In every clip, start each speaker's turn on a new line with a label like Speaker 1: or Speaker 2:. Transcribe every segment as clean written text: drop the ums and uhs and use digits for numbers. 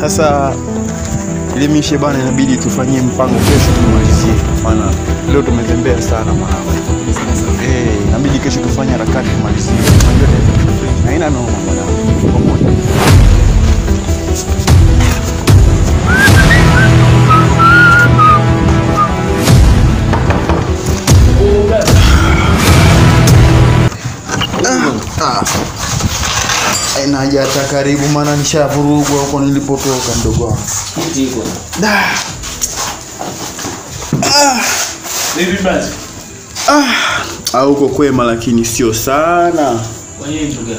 Speaker 1: Sasa ile mishe bana inabidi tufanyie mpango kesho tumalizie. Maana leo tumetembea sana mwanangu. Inabidi kesho tufanye harakati tumalizie. Unajua tena. Haina noma mwanangu. Pamoja. Haina hata karibu maana nishavurugwa huko nilipotoka mdogo wangu.
Speaker 2: Iko.
Speaker 1: Da.
Speaker 2: Vipi basi?
Speaker 1: Huko kwema lakini sio sana.
Speaker 2: Kwa nini ndugu?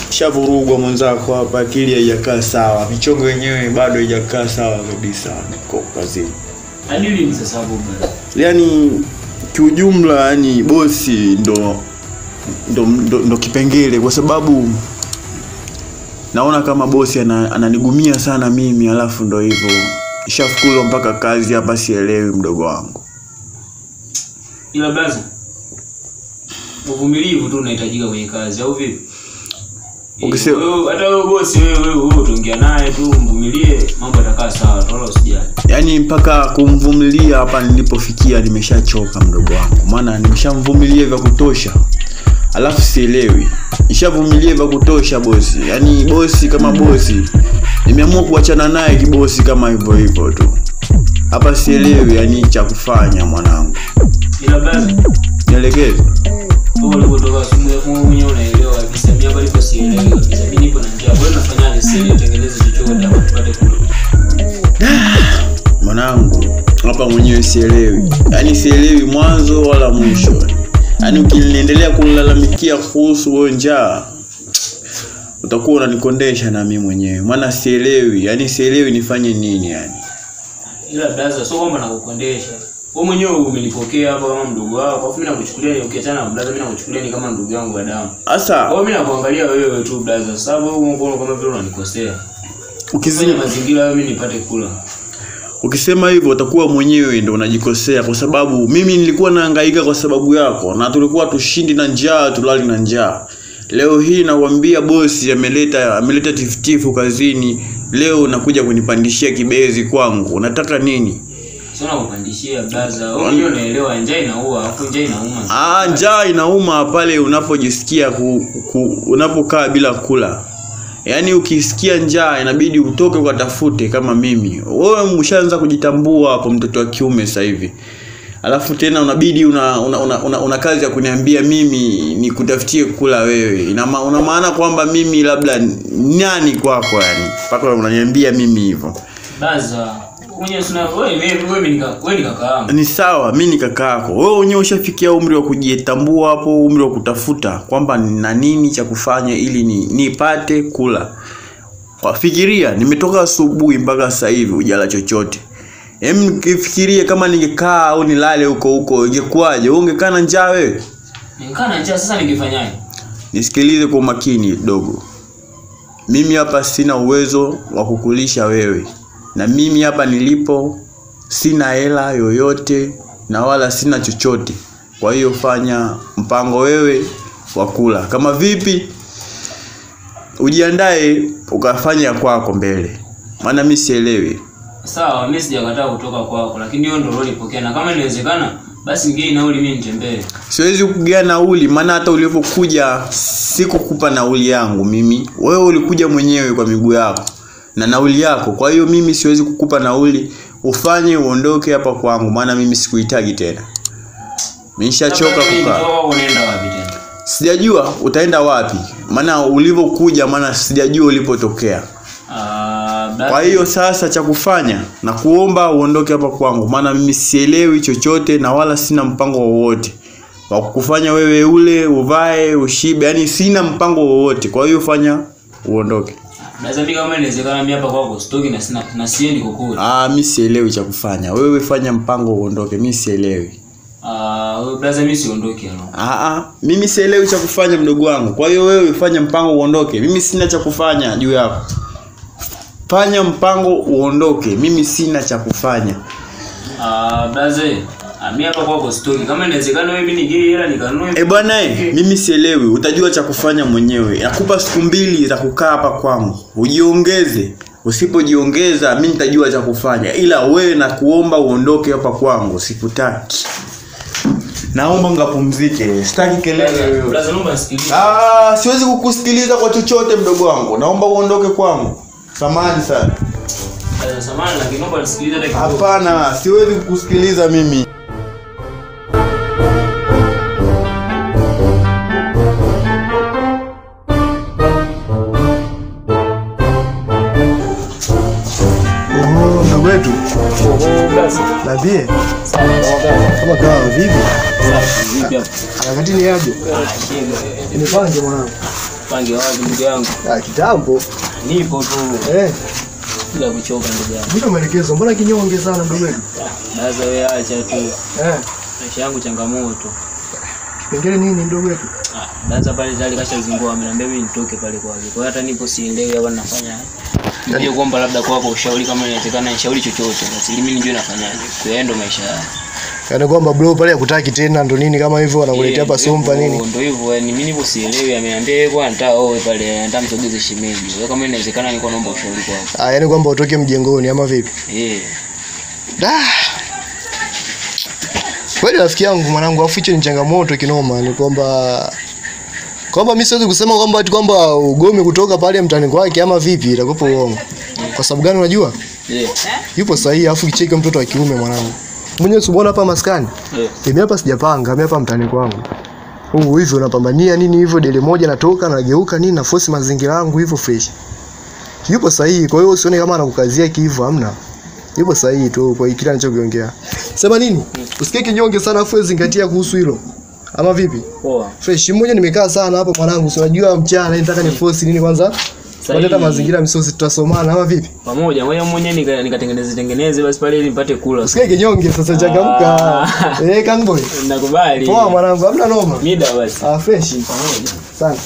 Speaker 1: Nishavurugwa mwenzako hapa, akili haijakaa sawa. Michongo yenyewe bado haijakaa sawa kabisa. Niko kazini.
Speaker 2: Hadi lini sasa hapo basi?
Speaker 1: Yaani kiujumla yani bosi ndo kipengele kwa sababu naona kama bosi ananigumia sana mimi, alafu ndo hivyo nishafukuzwa mpaka kazi hapa, sielewi mdogo wangu.
Speaker 2: Ila blaza, uvumilivu tu unahitajika kwenye kazi au vipi? Ukisema hata wewe bosi wewe utaongea naye tu, mvumilie, mambo yatakaa sawa, wala usijali.
Speaker 1: Yaani mpaka kumvumilia hapa nilipofikia nimeshachoka mdogo wangu. Maana nimeshamvumilia vya kutosha. Alafu sielewi. Nishavumilia vya kutosha bosi. Yaani bosi kama bosi. Nimeamua kuachana naye kibosi kama hivyo hivyo tu. Hapa sielewi yani cha kufanya mwanangu.
Speaker 2: Ila basi
Speaker 1: nielekeze.
Speaker 2: Wewe ulipotoka asubuhi hapo mwenyewe unaelewa kabisa. Mimi hapa nilipo sielewi kabisa. Mimi nipo na njaa. Wewe unafanyaje sasa ili utengeneze chochote hapo tupate kula?
Speaker 1: Mwanangu, hapa mwenyewe sielewi. Yaani sielewi mwanzo wala mwisho. Yaani ukiniendelea kunilalamikia kuhusu wewe njaa utakuwa unanikondesha na mimi mwenyewe. Maana sielewi, yaani sielewi nifanye nini yani.
Speaker 2: Ila blaza, sio kwamba nakukondesha. Wewe mwenyewe umenipokea hapa kama mdogo wako. Alafu mimi nakuchukulia ni ukiachana na blaza, mimi nakuchukulia ni kama ndugu yangu wa damu.
Speaker 1: Sasa
Speaker 2: wewe mimi nakuangalia wewe tu blaza. Sababu wewe unaona kama vile unanikosea.
Speaker 1: Ukizini
Speaker 2: mazingira wewe mimi nipate kula.
Speaker 1: Ukisema hivyo utakuwa mwenyewe ndio unajikosea kwa sababu mimi nilikuwa nahangaika kwa sababu yako na tulikuwa tushindi na njaa, tulali na njaa. Leo hii nakwambia bosi ameleta tifutifu kazini, leo unakuja kunipandishia kibezi kwangu. Unataka nini?
Speaker 2: Sio nakupandishia blaza. Wewe ndio unaelewa njaa inaua, afu njaa inauma.
Speaker 1: Njaa inauma pale unapojisikia unapokaa bila kula. Yaani ukisikia njaa inabidi utoke ukatafute kama mimi. Wewe umeshaanza kujitambua hapo mtoto wa kiume sasa hivi. Alafu tena unabidi una kazi ya kuniambia mimi nikutafutie kula wewe. Una maana kwamba mimi labda nani kwako yani? Mpaka unaniambia mimi hivyo.
Speaker 2: Baza, mwenyewe sina wewe ni kaka yangu.
Speaker 1: Ni sawa, mimi ni kaka yako. Wewe mwenyewe ushafikia umri wa kujitambua hapo, umri wa kutafuta kwamba nina nini cha kufanya ili nipate kula. Fikiria, nimetoka asubuhi mpaka sasa hivi hujala chochote. Fikiria kama ningekaa au nilale huko huko ingekuwaje? Wewe ungekaa na njaa wewe?
Speaker 2: Ningekaa na njaa sasa ningefanyaje?
Speaker 1: Nisikilize kwa makini dogo. Mimi hapa sina uwezo wa kukulisha wewe. Na mimi hapa nilipo sina hela yoyote na wala sina chochote. Kwa hiyo fanya mpango wewe wa kula. Kama vipi ujiandae ukafanya kwako mbele. Maana mimi sielewi.
Speaker 2: Sawa, mimi sijakataa kutoka kwako, lakini hiyo ndio nilipokea na kama inawezekana basi ngei nauli mimi nitembee.
Speaker 1: Siwezi kugea nauli maana hata ulipokuja sikukupa nauli yangu mimi. Wewe ulikuja mwenyewe kwa miguu yako na nauli yako. Kwa hiyo mimi siwezi kukupa nauli, ufanye uondoke hapa kwangu maana mimi sikuhitaji tena. Mimi nishachoka kukaa.
Speaker 2: Unaenda wapi tena?
Speaker 1: Sijajua utaenda wapi maana ulipokuja, maana sijajua ulipotokea. Kwa hiyo sasa cha kufanya na kuomba uondoke hapa kwangu maana mimi sielewi chochote na wala sina mpango wowote wa kukufanya wewe ule uvae ushibe, yani sina mpango wowote. Kwa hiyo fanya uondoke.
Speaker 2: Naweza mimi kama inawezekana mimi hapa kwako sitoki na sina na siendi kokote.
Speaker 1: Mimi sielewi cha kufanya. Wewe fanya mpango uondoke, mimi sielewi.
Speaker 2: Wewe brother mimi siondoki hapo.
Speaker 1: Mimi sielewi cha kufanya mdogo wangu. Kwa hiyo wewe fanya mpango uondoke. Mimi sina cha kufanya juu yako. Fanya mpango uondoke. Mimi sina cha kufanya.
Speaker 2: Brother, mimi hapa kwako sitoki. Kama inawezekana wewe mimi nigee hela nikanunue.
Speaker 1: Bwana mimi sielewi. Utajua cha kufanya mwenyewe. Nakupa siku 2 za kukaa hapa kwangu. Ujiongeze. Usipojiongeza mimi nitajua cha kufanya. Ila wewe nakuomba uondoke hapa kwangu, sikutaki. Naomba ngapumzike. Sitaki kelele wewe.
Speaker 2: Brother, naomba nisikilize.
Speaker 1: Siwezi kukusikiliza kwa chochote mdogo wangu. Naomba uondoke kwangu. Samahani sana.
Speaker 2: Samahani lakini naomba nisikilize hata kidogo.
Speaker 1: Hapana, siwezi kukusikiliza mimi.
Speaker 3: Oh, ndugu wetu. Niambie. Kama kawa vipi?
Speaker 2: Vipi hapo?
Speaker 3: Harakati ni aje? Nipange mwanangu.
Speaker 2: Pange wapi ndugu yangu?
Speaker 3: Kitambo.
Speaker 2: Nipo tu. Bila kuchoka ndugu yangu.
Speaker 3: Bila maelekezo, mbona kinyonge sana ndugu wetu?
Speaker 2: Baza wewe acha tu. Maisha yangu changamoto.
Speaker 3: Kipengele nini ndugu wetu?
Speaker 2: Baza pale tayari kashazingua, ameniambia mimi nitoke pale kwake. Kwa hiyo hata nipo sielewi hapa ninafanya. Ndio kuomba labda kwako ushauri kama inawezekana, nishauri chochote. Basi mimi nijue nafanyaje. Kwa hiyo ndo maisha yangu.
Speaker 3: Yaani kwamba bro pale hakutaki tena ndo nini kama hivyo anakuletea hapa sompa nini?
Speaker 2: Ndio hivyo, yani mimi nipo sielewi, ameniambia yeye kwa anataka oe pale, anataka msogeze shemeji. Kwa hiyo kama inawezekana nilikuwa naomba ushauri kwako.
Speaker 3: Yaani kwamba utoke mjengoni ama vipi? Kweli rafiki yangu mwanangu, afu hicho ni changamoto kinoma, ni kwamba mimi siwezi kusema kwamba ati kwamba ugome kutoka pale mtani kwake ama vipi, itakuwa uongo. Kwa sababu gani unajua? Yupo sahihi, afu kicheke mtoto wa kiume mwanangu. Mwenyewe si unaona hapa maskani? Mimi hapa sijapanga, mimi hapa mtani kwangu. Huu hivyo unapambania nini hivyo, dele moja natoka nageuka nini na force mazingira yangu hivyo fresh. Yupo sahihi, kwa hiyo usione kama anakukazia kiivo, hamna. Yupo sahihi tu kwa kile anachokiongea. Sema nini? Usikie kinyonge sana afu zingatia kuhusu hilo. Ama vipi?
Speaker 2: Poa.
Speaker 3: Fresh mmoja nimekaa sana hapa mwanangu, si unajua mchana nataka ni force nini kwanza? Waleta mazingira misosi tutasomana ama vipi?
Speaker 2: Pamoja, ngoja mwenyewe nikatengeneze tengeneze basi pale ili nipate kula.
Speaker 3: Usikie kinyonge sasa changamka. Kangboy.
Speaker 2: Nakubali.
Speaker 3: Poa mwanangu, hamna noma.
Speaker 2: Mida basi.
Speaker 3: Fresh.
Speaker 2: Pamoja.
Speaker 3: Sana.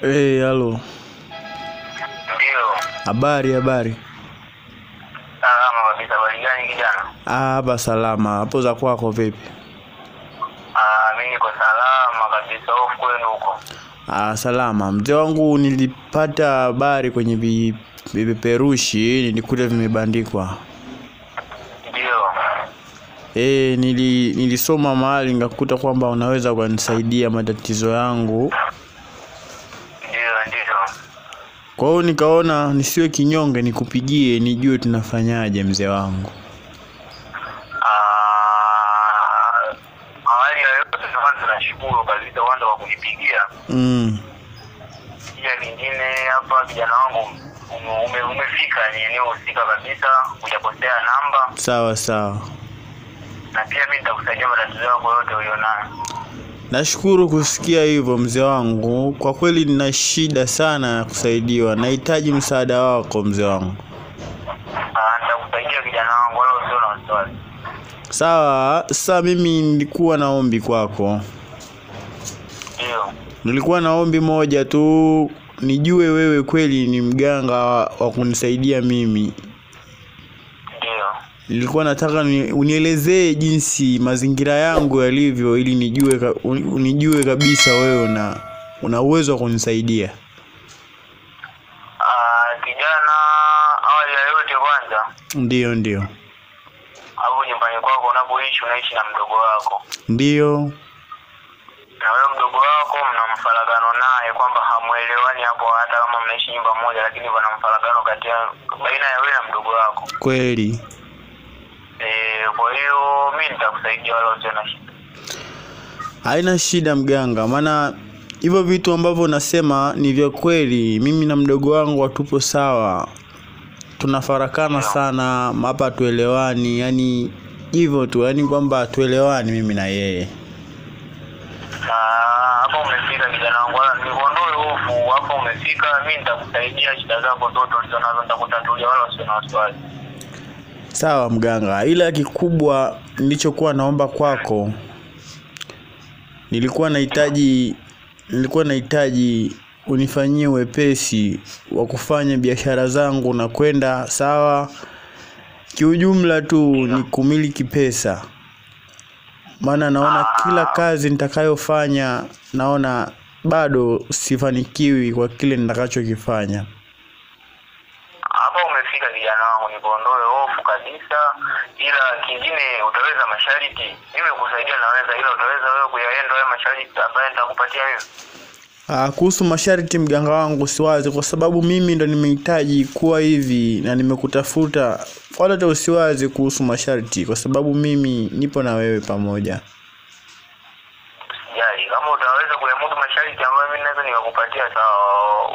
Speaker 1: Hey, halo.
Speaker 4: Ndio.
Speaker 1: Habari, habari.
Speaker 4: Salama kabisa, habari gani kijana?
Speaker 1: Hapa salama. Hapo za kwako vipi?
Speaker 4: Mimi niko salama kabisa, hofu kwenu huko.
Speaker 1: Salama. Mzee wangu, nilipata habari kwenye vipeperushi nilikuta vimebandikwa.
Speaker 4: Ndio.
Speaker 1: Nilisoma mahali nikakuta kwamba unaweza kunisaidia matatizo yangu.
Speaker 4: Ndio, ndio.
Speaker 1: Kwa hiyo nikaona nisiwe kinyonge nikupigie nijue tunafanyaje mzee wangu.
Speaker 4: Awali ya yote kwanza nashukuru kabisa kwanza kwa kunipigia. Pia kingine hapa kijana wangu umefika ni eneo husika kabisa, hujakosea namba.
Speaker 1: Sawa sawa.
Speaker 4: Na pia mimi nitakusaidia matatizo yako yote ulionayo.
Speaker 1: Nashukuru kusikia hivyo mzee wangu. Kwa kweli nina shida sana ya kusaidiwa. Nahitaji msaada wako mzee wangu.
Speaker 4: Nitakusaidia kijana wangu, wala usiwe na wasiwasi.
Speaker 1: Sawa, sasa mimi nilikuwa na ombi kwako.
Speaker 4: Ndio.
Speaker 1: Nilikuwa na ombi moja tu, nijue wewe kweli ni mganga wa kunisaidia mimi.
Speaker 4: Ndio.
Speaker 1: Nilikuwa nataka unielezee jinsi mazingira yangu yalivyo ili nijue kabisa wewe una uwezo wa kunisaidia.
Speaker 4: Kijana, awali ya yote kwanza.
Speaker 1: Ndio, ndio.
Speaker 4: Hapo nyumbani kwako unapoishi unaishi na mdogo wako.
Speaker 1: Ndio.
Speaker 4: Na wewe mdogo wako mna mfaragano naye kwamba hamuelewani hapo, hata kama mnaishi nyumba moja lakini kuna mfaragano kati ya baina ya wewe na mdogo wako.
Speaker 1: Kweli.
Speaker 4: Kwa hiyo mimi nitakusaidia wala usiwe na shida.
Speaker 1: Haina shida mganga, maana hivyo vitu ambavyo nasema ni vya kweli. Mimi na mdogo wangu hatupo sawa. Tunafarakana sana, hapa tuelewani, yani hivyo tu, yani kwamba tuelewani mimi na yeye.
Speaker 4: Hapo umefika kijana wangu, nikuondoe hofu, hapo umefika, mimi nitakusaidia shida zako zote ulizonazo nitakutatulia wala usiwe na wasiwasi.
Speaker 1: Sawa mganga, ila kikubwa nilichokuwa naomba kwako, nilikuwa nahitaji unifanyie wepesi wa kufanya biashara zangu na kwenda sawa. Kiujumla tu ni kumiliki pesa. Maana naona kila kazi nitakayofanya naona bado sifanikiwi kwa kile nitakachokifanya.
Speaker 4: Hapa umefika kijana wangu, nikuondoe hofu kabisa. Ila kingine utaweza masharti, mimi kusaidia naweza, ila utaweza wewe kuyaenda haya masharti ambayo nitakupatia wewe?
Speaker 1: Kuhusu masharti mganga wangu siwazi, kwa sababu mimi ndo nimehitaji kuwa hivi na nimekutafuta. Wala hata usiwazi kuhusu masharti kwa sababu mimi nipo na wewe pamoja.
Speaker 4: Usijali, kama utaweza kuyamudu masharti ambayo mimi naweza nikakupatia sawa.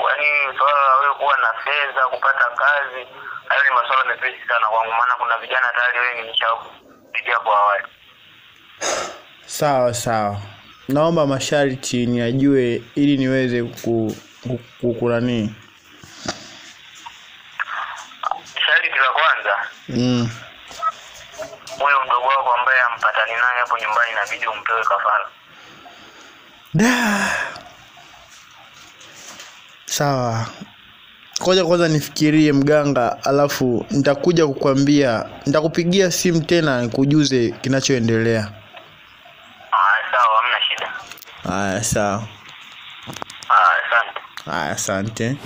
Speaker 4: Yaani swala la wewe kuwa na fedha, kupata kazi, hayo ni masuala mepesi sana kwangu, maana kuna vijana tayari wengi nishawapigia kwa awali.
Speaker 1: Sawa sawa. Naomba masharti niyajue ili niweze kukulani.
Speaker 4: Sharti la kwanza. Huyo mdogo wako ambaye ampatani naye hapo nyumbani inabidi umtoe kafara.
Speaker 1: Da. Sawa. Ngoja kwanza nifikirie mganga, alafu nitakuja kukwambia, nitakupigia simu tena nikujuze kinachoendelea.
Speaker 4: Sawa, hamna shida.
Speaker 1: Haya sawa.
Speaker 4: Asante.
Speaker 1: Haya asante.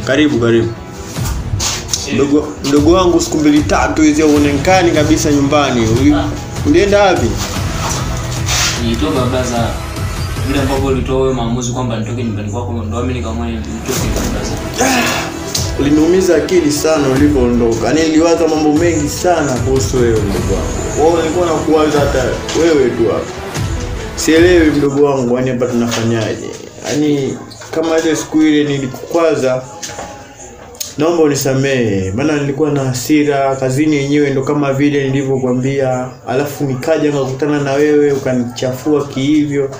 Speaker 1: Karibu karibu. Mdogo wangu siku mbili tatu hizi huonekani kabisa nyumbani. Ulienda wapi?
Speaker 2: Nilitoka baza. Vile ambapo ulitoa wewe maamuzi kwamba nitoke nyumbani kwako ndo mimi nikaamua nitoke baza.
Speaker 1: Uliniumiza akili sana ulipoondoka. Yaani niliwaza mambo mengi sana kuhusu wewe mdogo wangu. Wewe nilikuwa nakuwaza hata wewe tu hapa. Sielewi mdogo wangu, yaani hapa tunafanyaje? Yaani kama ile siku ile nilikukwaza, naomba unisamehe, maana nilikuwa na hasira kazini yenyewe ndo kama vile nilivyokuambia, alafu nikaja nikakutana na wewe ukanichafua kihivyo.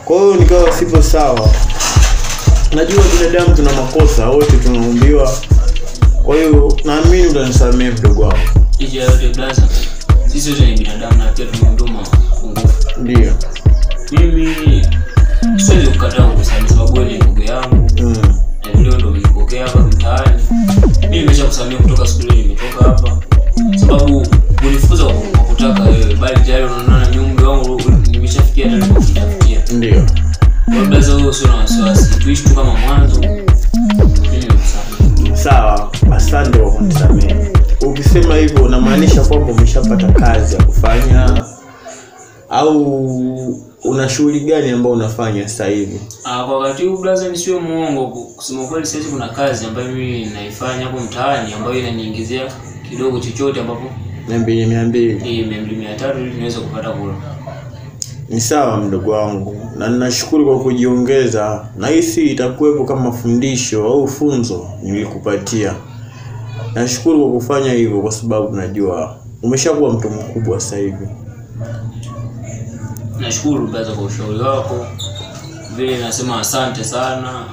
Speaker 1: Kwa hiyo nikawa sipo sawa. Najua binadamu tuna makosa, wote tunaumbiwa. Kwa hiyo naamini utanisamehe mdogo wangu.
Speaker 2: Licha yote blaza, sisi wote ni binadamu na pia tumeumbiwa mapungufu.
Speaker 1: Ndio.
Speaker 2: Mimi siwezi kukataa kukusamehe sababu wewe ni ndugu yangu. Na leo ndo umenipokea hapa mtaani. Mimi nimeshakusamehe kutoka siku ile nimetoka hapa. Sababu unifukuza kwa kutaka wewe, bali tayari unaona na umri wangu nimeshafikia hata nilipofikia.
Speaker 1: Ndio.
Speaker 2: Blaza, wewe usio na wasiwasi. Tuishi tu kama mwanzo. Mimi nimekusamehe.
Speaker 1: Sawa, asante kwa kunisamehe. Ukisema hivyo unamaanisha kwamba umeshapata kazi ya kufanya au una shughuli gani ambayo unafanya sasa hivi?
Speaker 2: Kwa wakati huu blaza, nisiwe muongo, kusema kweli sasa kuna kazi ambayo mimi naifanya hapo mtaani ambayo inaniingizia kidogo chochote ambapo
Speaker 1: 200 200.
Speaker 2: 200 300 ili niweze kupata kula.
Speaker 1: Ni sawa mdogo wangu, na ninashukuru kwa kujiongeza. Na hisi itakuwepo kama fundisho au funzo nilikupatia. Nashukuru kwa kufanya hivyo kwa sababu najua umeshakuwa mtu mkubwa sasa hivi.
Speaker 2: Nashukuru blaza kwa ushauri wako. Vile nasema asante sana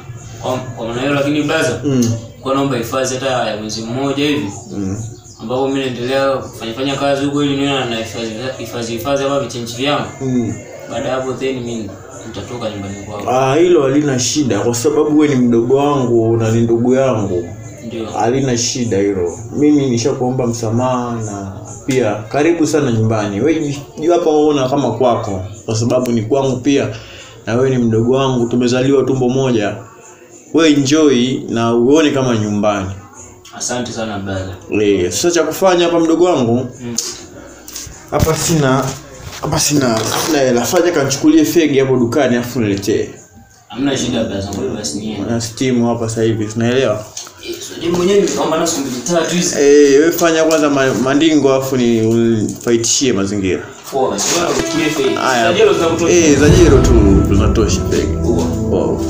Speaker 2: kwa maana hiyo, lakini blaza kwa naomba hifadhi hata ya mwezi mmoja hivi. Ambapo mimi naendelea kufanya kazi huko ili niwe na hifadhi hapa vichenji vyangu. Baada hapo then mimi nitatoka nyumbani kwako.
Speaker 1: Hilo halina shida kwa sababu wewe ni mdogo wangu na ni ndugu yangu.
Speaker 2: Ndio.
Speaker 1: Halina shida hilo. Mimi nishakuomba msamaha na pia karibu sana nyumbani. Wewe hapa unaona kama kwako kwa sababu ni kwangu pia na wewe ni mdogo wangu, tumezaliwa tumbo moja. Wewe enjoy na uone kama nyumbani.
Speaker 2: Asante sana brother.
Speaker 1: Sasa cha kufanya hapa mdogo wangu, hapa sina hela. Fanya kanichukulie fegi hapo dukani afu niletee.
Speaker 2: Hamna shida brother, ngoja basi niende.
Speaker 1: Na steam hapa sasa hivi, unaelewa?
Speaker 2: Sio mwenyewe nimeomba na siku 2-3 hizi.
Speaker 1: Wewe fanya kwanza mandingo afu ni ufaitishie mazingira.
Speaker 2: Poa basi, wewe uchukulie fegi. Zajero zinakutosha.
Speaker 1: Zajero tu zinatosha fegi. Poa.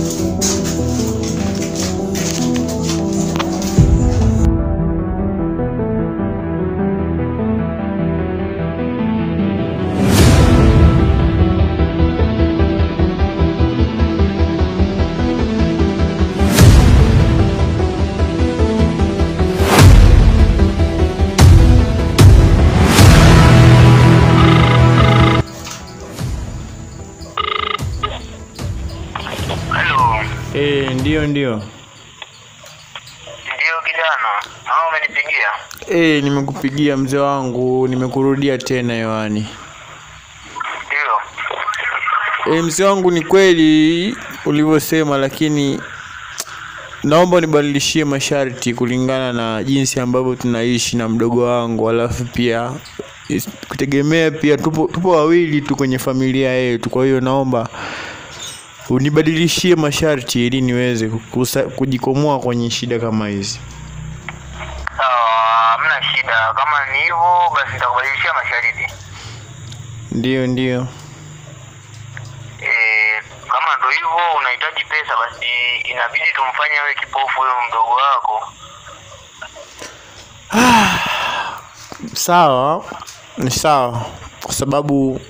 Speaker 1: Ndio.
Speaker 4: Ndio kijana, au umenipigia?
Speaker 1: Nimekupigia mzee wangu, nimekurudia tena Yohani.
Speaker 4: Ndio.
Speaker 1: Mzee wangu, ni kweli ulivyosema, lakini naomba nibadilishie masharti kulingana na jinsi ambavyo tunaishi na mdogo wangu, alafu pia kutegemea pia tupo wawili tu kwenye familia yetu. Kwa hiyo naomba unibadilishie masharti ili niweze kujikomoa kwenye shida kama hizi.
Speaker 4: Sawa, hamna shida. Kama ni hivyo basi nitakubadilishia masharti.
Speaker 1: Ndio.
Speaker 4: Kama ndio hivyo unahitaji pesa basi inabidi tumfanye awe kipofu huyo mdogo wako.
Speaker 1: Sawa, ni sawa. Kwa sababu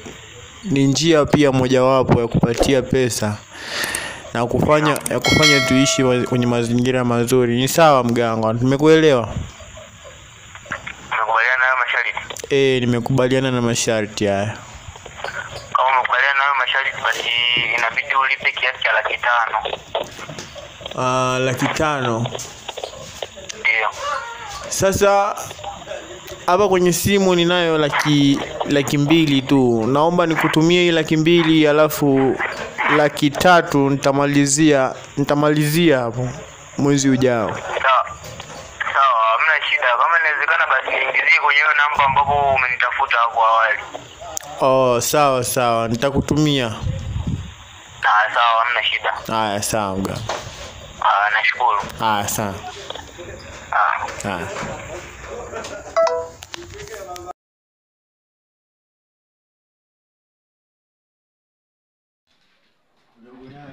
Speaker 1: ni njia pia mojawapo ya kupatia pesa na kufanya tuishi kwenye mazingira mazuri. Ni sawa mganga, nimekuelewa.
Speaker 4: Nimekubaliana na masharti.
Speaker 1: Nimekubaliana na masharti haya.
Speaker 4: Kama umekubaliana na masharti basi inabidi ulipe kiasi cha 500,000.
Speaker 1: 500,000.
Speaker 4: Ndio.
Speaker 1: Sasa hapa kwenye simu ninayo 200,000 tu. Naomba nikutumie hii 200,000 alafu 300,000 nitamalizia hapo mwezi ujao.
Speaker 4: Sawa, hamna shida. Kama inawezekana basi niingizie kwenye hiyo namba ambapo umenitafuta hapo awali.
Speaker 1: Oh, sawa, nitakutumia.
Speaker 4: Sawa, hamna shida.
Speaker 1: Haya, sawa mganga.
Speaker 4: Nashukuru.
Speaker 1: Haya, sawa. Haya.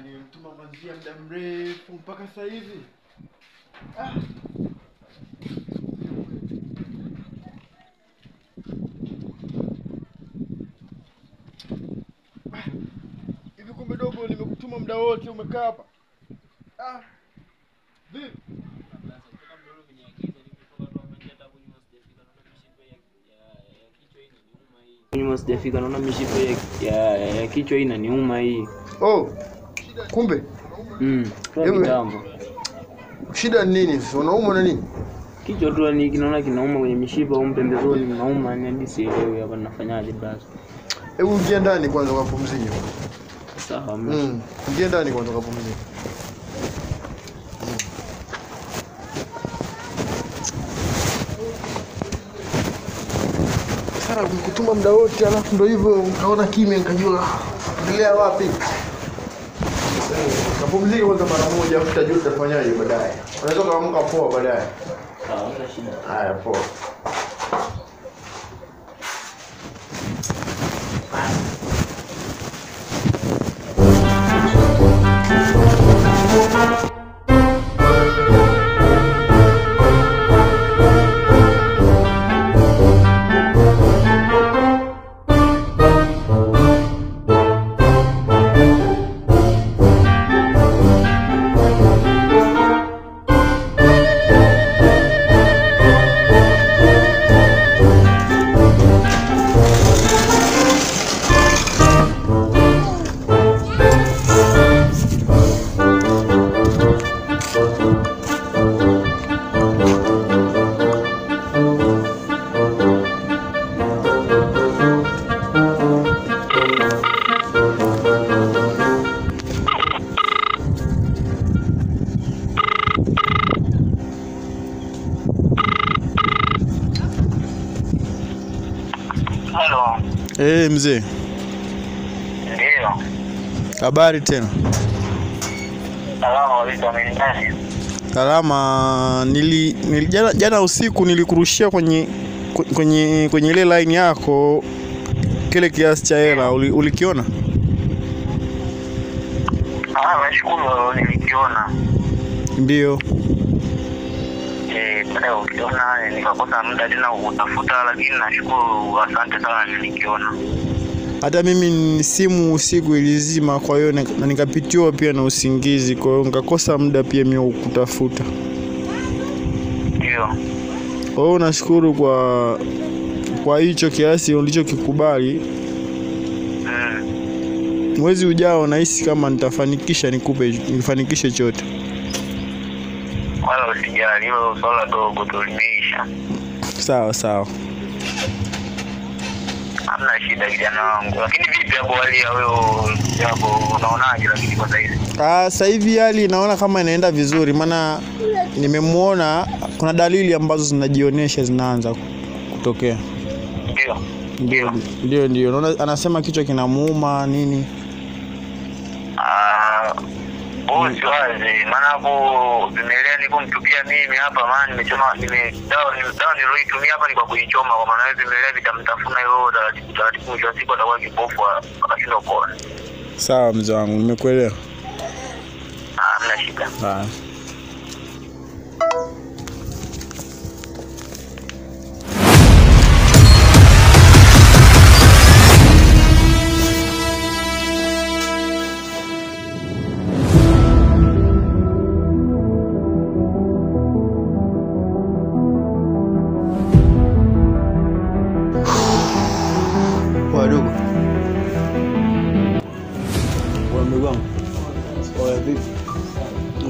Speaker 1: Nimemtuma kuanzia muda mrefu mpaka sasa hivi. Hivi kumbe dogo
Speaker 5: hivyo nimekutuma muda wote umekaa hapa. Ah. Vipi?
Speaker 2: Nyuma sijafika, naona mishipa ya kichwa hii inaniuma hii.
Speaker 5: Oh. Kumbe.
Speaker 2: Kitambo.
Speaker 5: Shida ni nini? Unaumwa na nini?
Speaker 2: Kichwa tu ni kinaona kinauma kwenye mishipa au pembezoni mnauma, ni hadi sielewi hapa ninafanyaje basi.
Speaker 5: Hebu ingia ndani kwanza ukapumzike.
Speaker 2: Sawa.
Speaker 5: Ingia ndani kwanza ukapumzike. Sara kutuma muda wote alafu ndio hivyo ukaona kimya nikajua endelea wapi. Kapumzike kwanza mara moja afu tutajua tutafanyaje baadaye. Unaweza kuamka poa baadaye.
Speaker 2: Sawa, hamna shida.
Speaker 5: Haya poa.
Speaker 1: Eh, mzee.
Speaker 4: Ndio.
Speaker 1: Habari tena.
Speaker 4: Salama alaikum.
Speaker 1: Salama. Nili jana usiku nilikurushia kwenye ile line yako kile kiasi cha hela, ulikiona?
Speaker 4: Ah, nashukuru nilikiona.
Speaker 1: Ndio.
Speaker 4: Baada ukiona nikakosa muda tena kutafuta, lakini nashukuru, asante sana nilikiona.
Speaker 1: Hata mimi simu usiku ilizima, kwa hiyo na nikapitiwa pia na usingizi, kwa hiyo nikakosa muda pia mimi kutafuta.
Speaker 4: Ndio.
Speaker 1: Kwa hiyo nashukuru kwa hicho kiasi ulichokikubali. Mwezi ujao nahisi kama nitafanikisha nifanikishe chote.
Speaker 4: Wala usijali, hilo swala dogo tu limeisha.
Speaker 1: Sawa sawa.
Speaker 4: Hamna shida kijana wangu. Lakini vipi hapo hali ya wewe hapo unaonaje lakini kwa sasa hivi?
Speaker 1: Ah, sasa hivi hali naona kama inaenda vizuri, maana nimemuona kuna dalili ambazo zinajionyesha zinaanza kutokea.
Speaker 4: Ndio.
Speaker 1: Ndio. Naona anasema kichwa kinamuuma nini?
Speaker 4: Bosi wazi, maana hapo vimelea niko mtupia mimi hapa, maana nimechoma dawa niliyoitumia hapa ni kwa kuichoma, kwa maana vimelea vitamtafuna hiyo taratibu taratibu, mwisho wa siku atakuwa kipofu akashindwa kuona.
Speaker 1: Sawa mzee wangu, nimekuelewa.
Speaker 4: Hamna shida.
Speaker 1: Sawa.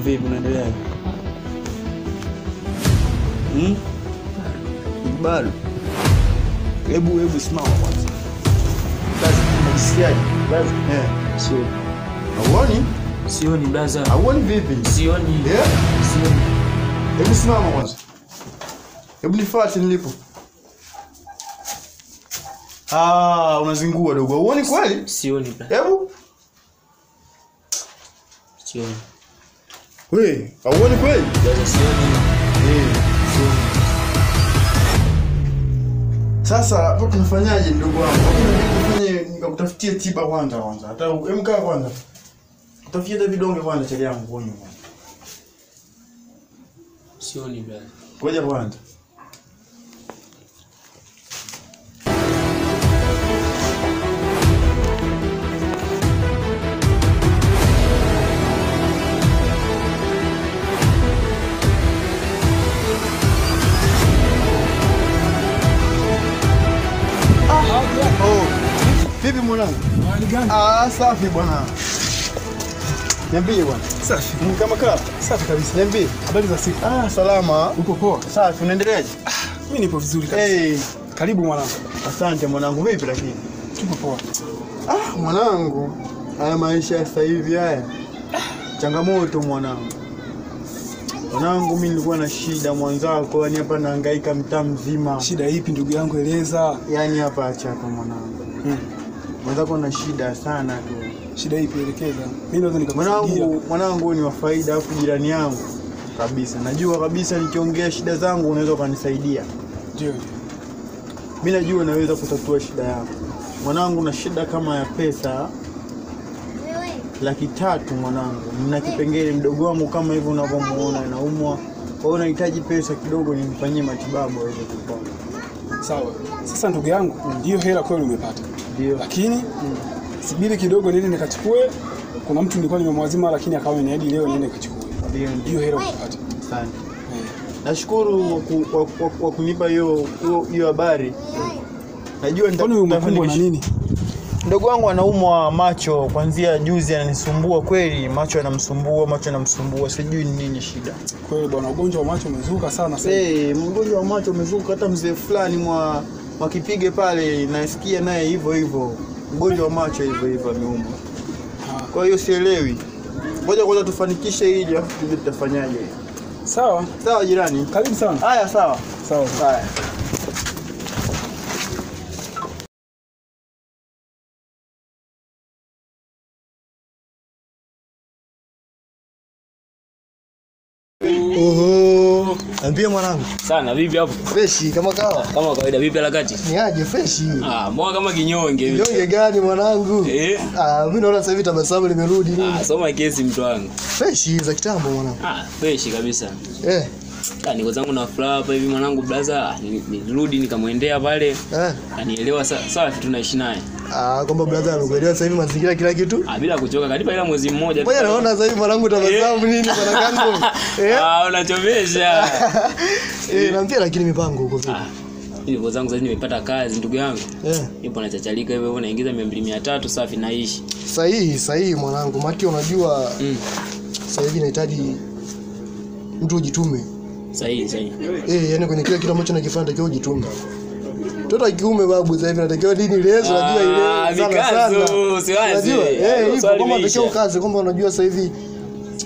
Speaker 1: Vipi unaendelea? Bado. Hebu simama kwanza. Basi unajisikiaje? Basi.
Speaker 2: Sio.
Speaker 5: Hauoni?
Speaker 2: Sioni blaza.
Speaker 5: Hauoni vipi?
Speaker 2: Sioni.
Speaker 5: Yeah?
Speaker 2: Sioni.
Speaker 5: Hebu simama kwanza. Hebu nifuate nilipo. Ah, unazingua dogo. Hauoni kweli?
Speaker 2: Sioni blaza.
Speaker 5: Hebu.
Speaker 2: Sioni.
Speaker 5: Wewe, hauoni kweli?
Speaker 2: Blaza sioni. Sioni.
Speaker 5: Sasa hapo tunafanyaje ndugu wangu? Hapo nifanye nikakutafutie tiba kwanza. Hata emkaa kwanza. Kutafutie hata vidonge kwanza cha yangu kunywa kwanza.
Speaker 2: Sioni blaza.
Speaker 5: Ngoja kwanza.
Speaker 6: gani?
Speaker 5: Ah, safi bwana. Niambie bwana.
Speaker 6: Safi.
Speaker 5: Kama kaa?
Speaker 6: Safi kabisa.
Speaker 5: Niambie.
Speaker 6: Habari za siku?
Speaker 5: Ah, salama.
Speaker 6: Uko poa?
Speaker 5: Safi, unaendeleaje?
Speaker 6: Ah, mimi nipo vizuri kabisa.
Speaker 5: Hey.
Speaker 6: Karibu mwanangu.
Speaker 5: Asante mwanangu, vipi lakini?
Speaker 6: Tupo poa.
Speaker 5: Ah, mwanangu, haya maisha sasa hivi haya. Changamoto mwanangu. Mwanangu mimi nilikuwa na shida mwanzako, yani hapa nahangaika mtaa mzima.
Speaker 6: Shida ipi ndugu yangu, eleza?
Speaker 5: Yani hapa acha hapa mwanangu. Mwanzako na shida sana tu.
Speaker 6: Shida ipi, elekeza? Mimi naweza nikakusaidia.
Speaker 5: Mwanangu ni wa faida afu jirani yangu kabisa. Najua kabisa nikiongea shida zangu unaweza ukanisaidia.
Speaker 6: Ndio.
Speaker 5: Mimi najua naweza kutatua shida yako. Mwanangu na shida kama ya pesa 300,000 mwanangu. Nina kipengele mdogo wangu kama hivi unavyomuona anaumwa. Kwa hiyo nahitaji pesa kidogo nimfanyie matibabu aweze kupona.
Speaker 6: Sawa. Sasa ndugu yangu, hiyo hela kweli umepata.
Speaker 5: Ndio.
Speaker 6: Lakini sibiri kidogo niende nikachukue. Kuna mtu nilikuwa nimemwazima lakini akawa ameniahidi leo niende nikachukue.
Speaker 5: Ndio.
Speaker 6: Hiyo hela umepata.
Speaker 5: Asante. Nashukuru kwa kunipa hiyo habari. Najua
Speaker 6: nitakumbwa na nini?
Speaker 5: Mdogo wangu anaumwa macho kuanzia juzi, ananisumbua kweli, macho yanamsumbua, sijui ni nini shida.
Speaker 6: Kweli bwana, ugonjwa wa macho umezuka sana sasa.
Speaker 5: Mgonjwa wa macho umezuka, hata mzee fulani mwa Kipige pale nasikia naye hivyo hivyo. Mgonjwa wa macho hivyo hivyo ameumwa. Kwa hiyo sielewi. Ngoja kwanza tufanikishe hili afu tujue tutafanyaje.
Speaker 6: Sawa.
Speaker 5: Sawa jirani.
Speaker 6: Karibu sana.
Speaker 5: Haya sawa.
Speaker 6: Sawa.
Speaker 5: Haya.
Speaker 3: Oho, ambie mwanangu.
Speaker 2: Sana vipi hapo?
Speaker 3: Freshi kama kawa.
Speaker 2: Kama kawaida vipi harakati?
Speaker 3: Ni aje freshi?
Speaker 2: Ah, mbona kama kinyonge hivi?
Speaker 3: Kinyonge gani mwanangu? Ah, mimi naona sasa hivi tabasamu limerudi nini?
Speaker 2: Ah, soma kesi mtu wangu.
Speaker 3: Freshi za kitambo mwanangu.
Speaker 2: Ah, freshi kabisa.
Speaker 3: Ah,
Speaker 2: niko zangu na furaha hapa hivi mwanangu brother, nilirudi nikamwendea pale. Anielewa sawa tunaishi naye.
Speaker 3: Ah, kwamba brother anakuelewa sasa hivi mazingira kila kitu?
Speaker 2: Ah, bila kuchoka, kanipa ila mwezi mmoja.
Speaker 3: Mbona naona sasa hivi mwanangu tabasamu nini bwana kangu?
Speaker 2: Ah, unachomesha.
Speaker 3: Naambia lakini mipango huko vipi?
Speaker 2: Ah, nilipo zangu sasa nimepata kazi ndugu yangu. Nipo nachachalika hivyo hivyo naingiza 200 300 safi naishi.
Speaker 3: Sahihi, sahihi mwanangu. Maki unajua sasa hivi nahitaji mtu ujitume.
Speaker 2: Sahihi, sahihi.
Speaker 3: Yani kwenye kila kitu ambacho nakifanya natakiwa ujitume. Mtoto wa kiume babu sasa hivi natakiwa dini lezo, unajua ile sana sana.
Speaker 2: Usiwaze.
Speaker 3: Hivyo kwamba natakiwa ukaze kwamba unajua sasa hivi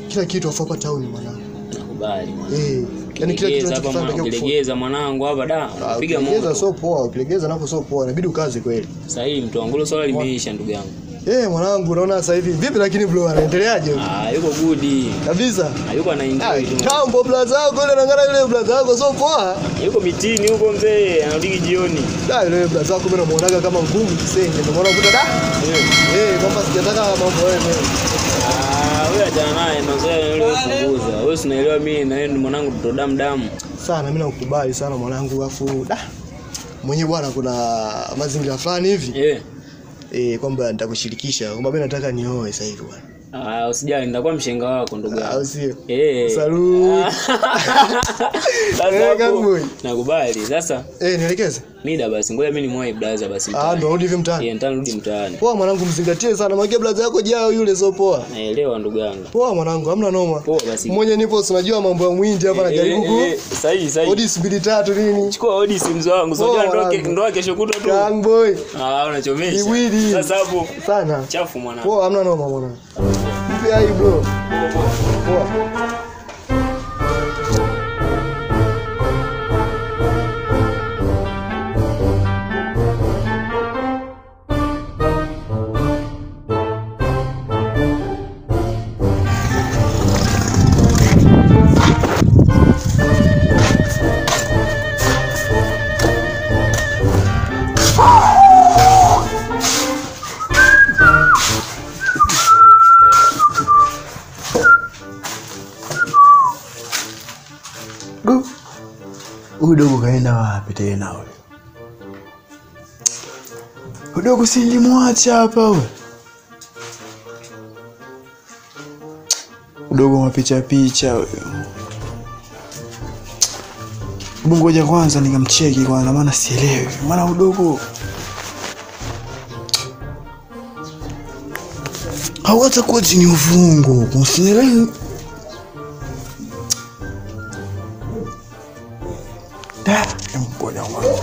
Speaker 3: kila kitu afa hapa town mwanangu.
Speaker 2: Nakubali mwanangu.
Speaker 3: Yani kila kitu unachokifanya natakiwa
Speaker 2: kulegeza mwanangu hapa da. Piga moto.
Speaker 3: Kulegeza sio poa, kulegeza nako sio poa, inabidi ukaze kweli.
Speaker 2: Sahihi mtu wangu, swala limeisha ndugu yangu.
Speaker 3: Mwanangu unaona sasa hivi vipi lakini bro anaendeleaje?
Speaker 2: Ah, yuko good.
Speaker 3: Kabisa.
Speaker 2: Yuko ana enjoy tu.
Speaker 3: Tambo brother yako yule anangana yule brother yako sio poa.
Speaker 2: Yuko mitini huko mzee, anarudi jioni.
Speaker 3: Da yule brother yako mimi namuonaga kama ngumu kisenge, ndio maana ukuta da. Kwamba sijataka mambo wewe mimi.
Speaker 2: Ah, wewe achana naye mazoea yule kupunguza. Wewe unaelewa mimi na yeye mwanangu tuto damu damu.
Speaker 3: Sana mimi nakukubali sana mwanangu afu da. Mwenyewe bwana kuna mazingira fulani hivi. Kwamba nitakushirikisha kwamba mimi nataka nioe sasa hivi bwana.
Speaker 2: Ah, usijali nitakuwa mshenga wako ndugu yangu.
Speaker 3: Au sio?
Speaker 2: Salut. Sasa nakubali. Sasa
Speaker 3: nielekeze.
Speaker 2: Mida basi ngoja mimi nimwae brother basi.
Speaker 3: Ah, ndo rudi hivi mtaani.
Speaker 2: Nitarudi mtaani.
Speaker 3: Poa mwanangu, mzingatie sana. Maana brother yako jao yule sio poa.
Speaker 2: Naelewa ndugu yangu.
Speaker 3: Poa mwanangu, hamna noma.
Speaker 2: Poa basi.
Speaker 3: Mmoja nipo unajua mambo ya mwindi hapa najaribu ku.
Speaker 2: Sahihi sahihi.
Speaker 3: Odi 2 3 nini?
Speaker 2: Chukua odi simu wangu. Sio ndoa kesho kutwa tu.
Speaker 3: Young boy.
Speaker 2: Ah, unachomesha. Sasa hapo
Speaker 3: sana.
Speaker 2: Chafu mwanangu.
Speaker 3: Poa, hamna noma mwanangu. Mpe hai bro. Poa.
Speaker 5: Huyu dogo kaenda wapi tena huyu? Huyu dogo si nilimwacha hapa huyu. Dogo mapicha picha huyu. Hebu ngoja kwanza nikamcheki kwanza maana sielewi. Maana udogo.
Speaker 1: Au hata kwa chini ufungo, kusielewi. Da, ngoja mwanangu.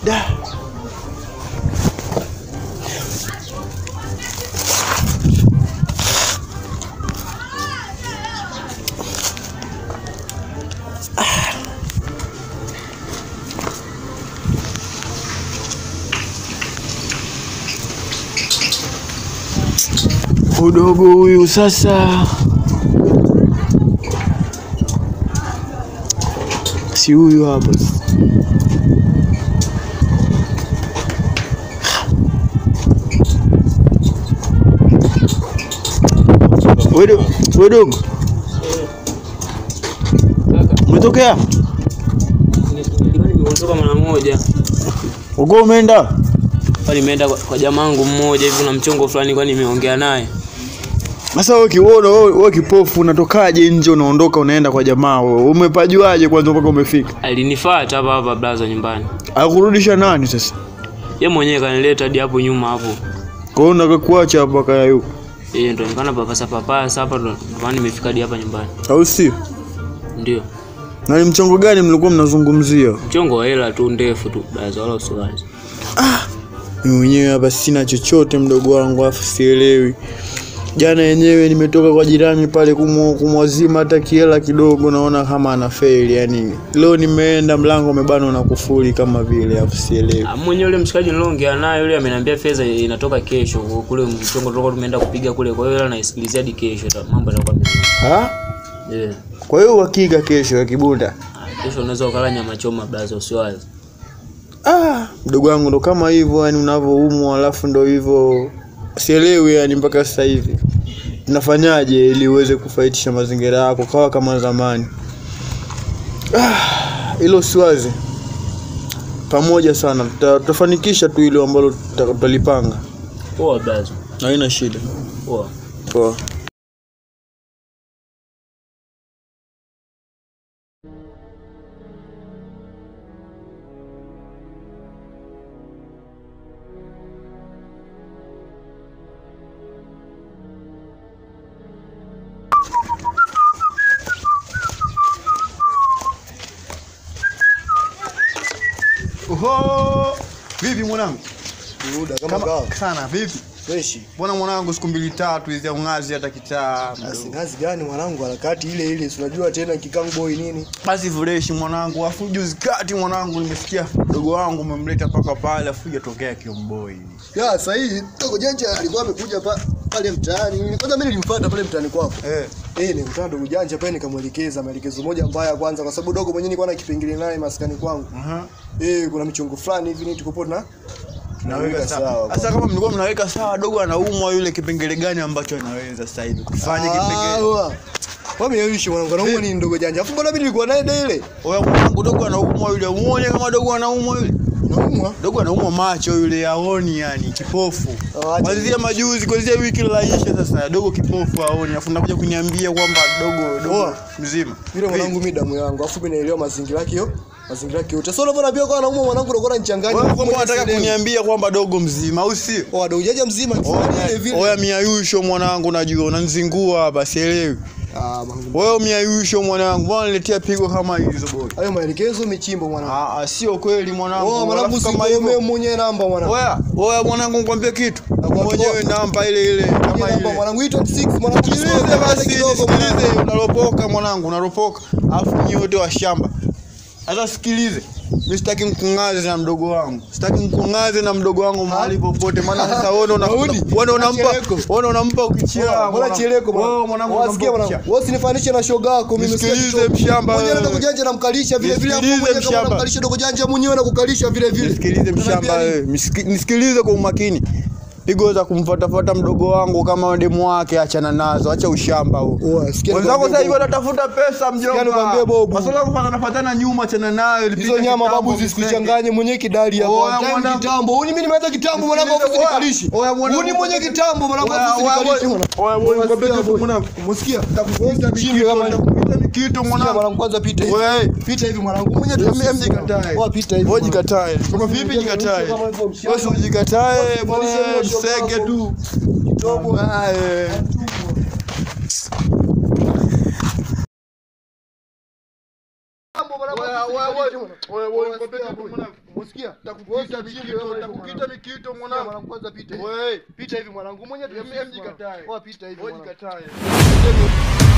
Speaker 1: Da. Udogo huyu sasa. Si huyu hapa. Wewe dogo. Umetokea?
Speaker 2: Nimetoka mara moja.
Speaker 1: Uko umeenda?
Speaker 2: Pale nimeenda kwa jamaa wangu mmoja hivi na mchongo fulani kwa nimeongea naye.
Speaker 1: Sasa wewe kiuona wewe kipofu unatokaje nje unaondoka unaenda kwa jamaa wewe? Umepajuaje kwanza mpaka umefika?
Speaker 2: Alinifuata hapa hapa blaza nyumbani.
Speaker 1: Akurudisha nani sasa?
Speaker 2: Yeye mwenyewe kanileta hadi hapo nyuma hapo.
Speaker 1: Kwa hiyo unakakuacha hapa kaya yuko.
Speaker 2: Eh, ndio nikana papasa papasa hapa ndo maana nimefika hadi hapa nyumbani.
Speaker 1: Au sio?
Speaker 2: Ndio.
Speaker 1: Na ni mchongo gani mlikuwa mnazungumzia?
Speaker 2: Mchongo wa hela tu ndefu tu blaza wala usiwaze.
Speaker 1: Ah, mimi mwenyewe hapa sina chochote mdogo wangu afu sielewi. Jana yenyewe nimetoka kwa jirani pale kumwazima hata kiela kidogo naona kama ana fail yani. Leo nimeenda mlango umebanwa na kufuli kama vile afu sielewi.
Speaker 2: Mwenyewe yule mshikaji niliongea naye yule ameniambia fedha inatoka kesho kule mchongo tulikuwa tumeenda kupiga kule kwa hiyo hela naisikilizia hadi kesho mambo yatakuwa vizuri.
Speaker 1: Ha?
Speaker 2: Yeah.
Speaker 1: Kwa hiyo uhakika kesho ya kibunda.
Speaker 2: Kesho unaweza ukala nyama choma blaza usiwaze.
Speaker 1: Ah, mdogo wangu ndo kama hivyo yani unavoumwa alafu ndo hivyo. Sielewi yani mpaka sasa hivi. Tunafanyaje ili uweze kufaitisha mazingira yako kawa kama zamani? Ah, hilo siwaze. Pamoja sana tutafanikisha tu ile ambalo tutalipanga.
Speaker 2: Poa blaza.
Speaker 1: Haina shida.
Speaker 2: Poa.
Speaker 1: Poa. Oho, vipi mwanangu?
Speaker 3: Muda kama
Speaker 1: sana vipi?
Speaker 3: Fresh.
Speaker 1: Mbona mwanangu siku mbili tatu hizi ungazi hata kitaa.
Speaker 3: Ngazi gani mwanangu harakati ile ile si unajua tena kikangu boy nini?
Speaker 1: Basi fresh mwanangu, afu juzi kati mwanangu nimesikia mdogo wangu umemleta paka pale afu hajatokea kiomboi.
Speaker 3: Ya sasa hii dogo janja alikuwa amekuja pale mtaani. Kwanza mimi nilimfuata pale mtaani kwako. Nilikutana dogo janja pale nikamuelekeza maelekezo moja mbaya kwanza kwa sababu dogo mwenyewe nilikuwa na kipengele naye maskani kwangu. Kuna michongo fulani hivi ni tuko na
Speaker 1: tunaweka sawa. Sasa kama mlikuwa mnaweka sawa dogo anaumwa yule kipengele gani ambacho anaweza sasa hivi kufanya kipengele?
Speaker 3: Wewe yeye mwanangu anaumwa ni ndogo janja. Alafu mbona mimi nilikuwa naye ile?
Speaker 1: Oya mwanangu dogo anaumwa yule. Muone kama dogo anaumwa yule.
Speaker 3: Anaumwa?
Speaker 1: Dogo anaumwa macho yule haoni yani kipofu. Kuanzia majuzi kuanzia wiki laisha sasa dogo kipofu haoni. Alafu nakuja kuniambia kwamba dogo mzima.
Speaker 3: Yule mwanangu mimi damu yangu. Alafu mimi naelewa mazingira yake hiyo. Mazingira yake yote. Sasa unaona pia kwa anaumwa mwanangu ndio unanichanganya.
Speaker 1: Wewe kwamba unataka kuniambia kwamba dogo mzima au sio?
Speaker 3: Oh dogo jaja mzima vile vile.
Speaker 1: Oya miayusho mwanangu najua unanizingua hapa sielewi.
Speaker 3: Ah mwanangu.
Speaker 1: Wewe miayusho mwanangu, mbona unaniletea pigo kama hizo boy?
Speaker 3: Hayo maelekezo michimbo mwanangu.
Speaker 1: Ah sio kweli mwanangu.
Speaker 3: Oh mwanangu kama wewe mwenyewe namba mwanangu.
Speaker 1: Oya, oya mwanangu nikwambie kitu. Mwenyewe namba ile ile kama ile.
Speaker 3: Mwanangu 26 mwanangu.
Speaker 1: Sikilize basi kidogo mwanangu. Unaropoka mwanangu, unaropoka. Alafu nyinyi wote wa shamba. Sasa sikilize. Mimi sitaki mkungaze na mdogo wangu. Sitaki mkungaze na mdogo wangu mahali popote maana sasa wewe wewe unampa ukichia.
Speaker 3: Mbona cheleko
Speaker 1: bwana? Mwanangu
Speaker 3: unasikia mwanangu. Wewe usinifanishe na shoga yako mimi.
Speaker 1: Sikilize mshamba.
Speaker 3: Mwenyewe dogo janja namkalisha vile vile hapo mwenyewe kama namkalisha dogo janja mwenyewe na kukalisha vile vile.
Speaker 1: Nisikilize mshamba wewe. Nisikilize kwa umakini. Pigo za kumfuatafuata mdogo wangu kama demu wake achana nazo, acha ushamba huo. Wenzako sasa hivi wanatafuta pesa mjomba.
Speaker 3: Nikwambie babu.
Speaker 1: Masuala kufuatana nyuma achana nayo.
Speaker 3: Hizo nyama babu zisikuchanganye mwenyewe kidali hapo. Kitambo. Huyu mimi nimeanza kitambo mwanangu afu usinikalishi. Huyu ni mwenye kitambo mwanangu afu usinikalishi.
Speaker 1: Oya mwanangu nikwambie kitu mwanangu.
Speaker 3: Umesikia?
Speaker 1: Nitakukuta kama
Speaker 5: Nitakukita mikito mwanangu.
Speaker 3: Mwanangu kwanza pita hivi.
Speaker 5: Wewe
Speaker 3: Pita hivi mwanangu. Mwenyewe
Speaker 5: mimi mjikatae.
Speaker 3: Wewe pita hivi.
Speaker 5: Wewe jikatae. Kama vipi jikatae? Wewe usijikatae bwana, mseke tu.
Speaker 3: Kidogo.
Speaker 5: Bae.
Speaker 3: Unasikia?
Speaker 5: Nitakukita mikito mwanangu.
Speaker 3: Mwanangu kwanza pita hivi.
Speaker 5: Wewe
Speaker 3: Pita hivi mwanangu. Mwenyewe
Speaker 5: mjikatae.
Speaker 3: Wewe pita hivi.
Speaker 5: Wewe
Speaker 3: mwanangu.
Speaker 5: jikatae.